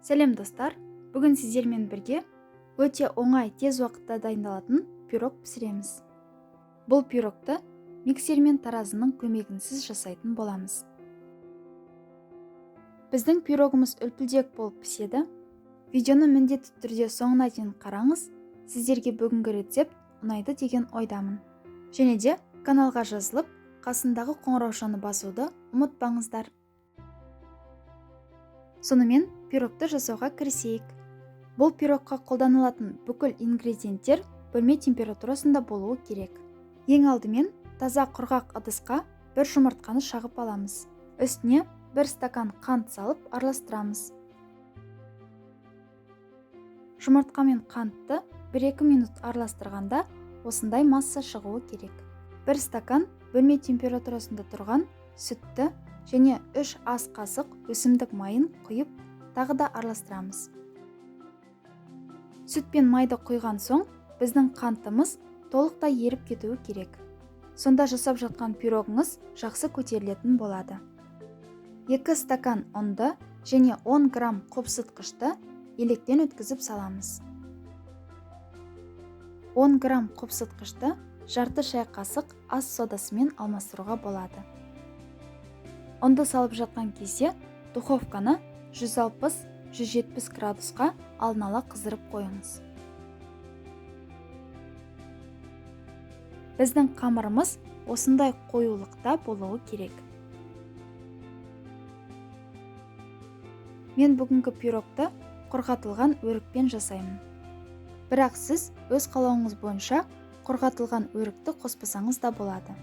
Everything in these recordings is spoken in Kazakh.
Сәлем достар, бүгін сіздермен бірге өте оңай, тез уақытта дайындалатын пирог пісіреміз. Бұл пирогты миксер мен таразының көмегінсіз жасайтын боламыз. Біздің пирогымыз үлпілдек болып піседі. Видеоны міндетті түрде соңына дейін қараңыз, сіздерге бүгінгі рецепт ұнайды деген ойдамын. Және де каналға жазылып, қасындағы қоңыраушаны басуды ұмытпаңыздар. Сонымен пирогты жасауға кірісейік. Бұл пирогқа қолданылатын бүкіл ингредиенттер бөлме температурасында болуы керек. Ең алдымен таза құрғақ ыдысқа бір жұмыртқаны шағып аламыз. Үстіне бір стакан қант салып араластырамыз. Жұмыртқа мен қантты 1-2 минут араластырғанда осындай масса шығуы керек. Бір стакан бөлме температурасында тұрған сүтті және 3 ас қасық өсімдік майын құйып, тағы да араластырамыз. Сүт пен майды құйған соң біздің қантымыз толықтай еріп кетуі керек. Сонда жасап жатқан пирогыңыз жақсы көтерілетін болады. 2 стакан ұнды және 10 грамм қопсытқышты електен өткізіп саламыз. 10 грамм қопсытқышты жарты шай қасық ас содасымен алмастыруға болады. Ұнды салып жатқан кезде духовканы 160-170 градусқа алдын ала қыздырып қойыңыз. Біздің қамырымыз осындай қоюлықта болуы керек. Мен бүгінгі пирогты құрғатылған өрікпен жасаймын. Бірақ сіз өз қалауыңыз бойынша құрғатылған өрікті қоспасаңыз да болады.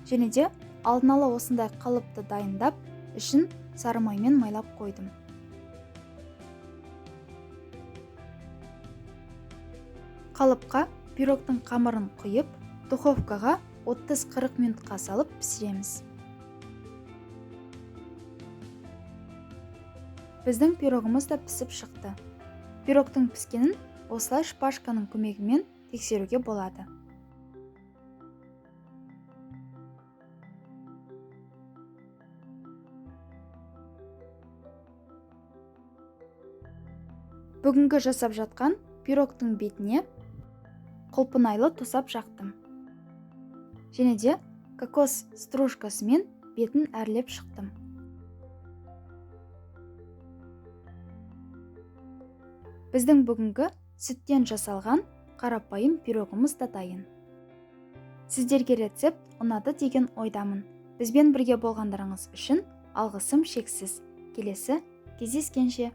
Және де алдын ала осындай қалыпты дайындап, ішін сары маймен майлап қойдым. Қалыпқа пирогтың қамырын құйып, духовкаға 30-40 минутқа салып пісіреміз. Біздің пирогымыз да пісіп шықты. Пирогтың піскенін осылай шпажканың көмегімен тексеруге болады. Бүгінгі жасап жатқан пирогтың бетіне құлпынайлы тосап жақтым. Және де кокос стружкасымен бетін әрлеп шықтым. Біздің бүгінгі сүттен жасалған қарапайым пирогымыз да дайын. Сіздерге рецепт ұнады деген ойдамын. Бізбен бірге болғандарыңыз үшін алғысым шексіз. Келесі кездескенше.